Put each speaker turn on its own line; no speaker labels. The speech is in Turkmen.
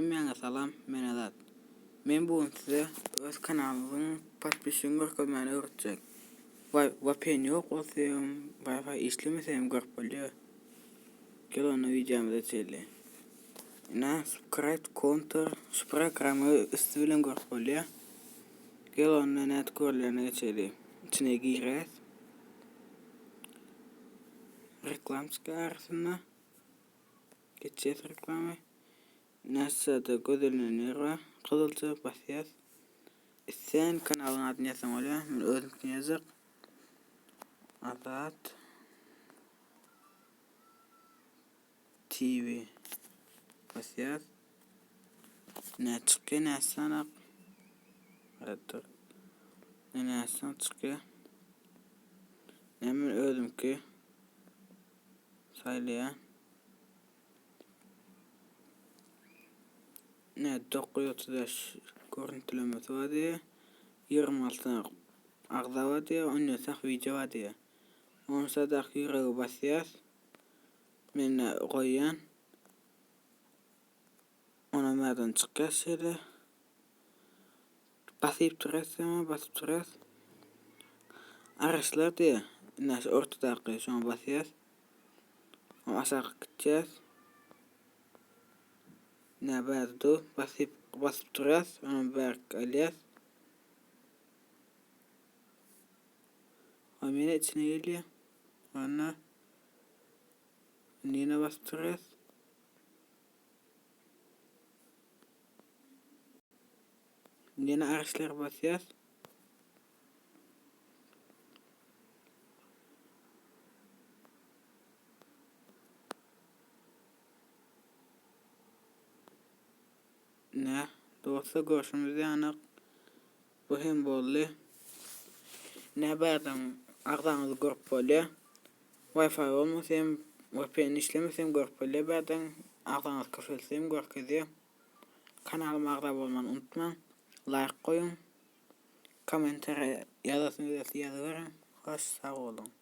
Hemmäňe salam, men Azat. Men bu gün size öz kanalymyzyň podpisçigini görkezmäni öwretjek. VPN ýok bolsa hem, Wi-Fi işlemese hem görüp bolýar. Gel onda wideomyza geçeli. Ine, Subscribe Counter şu programma üsti bilen görüp bolýar. Gel onda nädip görülýänine geçeli. Içine girýäs. Reklam çykýar arasynda. Geçýäs reklama. Näçede gözellenen ýer bar. Gyzylja basýas. Islän kanalyň adyny ýazsaň bolýar. Men özümkini ýazjak. Azat TV basýas. Nä çykýar, nä sanak. Dur. Nä sanak çykýar. Näme özümki saýlaýan. Ne 935 görüntülemesi bar diýýär. 26 sany agza bar diýýär, 17 sany wideo bar diýýär. Onçadaky ýüregi basýas. Men goýýan. Onam ýadan çykýar şeýle. Basyp durýas ýa basyp durýas. Araçlar diýýär. Ine şu ortadaky şoňa basýas. Aşak gitýäs. Ine bärde dur. Basyp basyp durýas. Onam bärik alýas. Olam ýene içine gelýär. Onda indi ýene basyp durýas. Ýene araçlara basýas. Ne, dostlar görşümiz ýaly bu hem boldy. Ne bärden agzaňyzy görüp bolýar. Wi-Fi bolmasa hem VPN işlemese hem görüp bolýar bärden agzaňyz köpelse hem görkezýär. Kanalyma agza bolmany unutmaň. Laýk goýuň. Kommentariýa ýazasyňyz gelse ýazyberiň. Hoş sag boluň.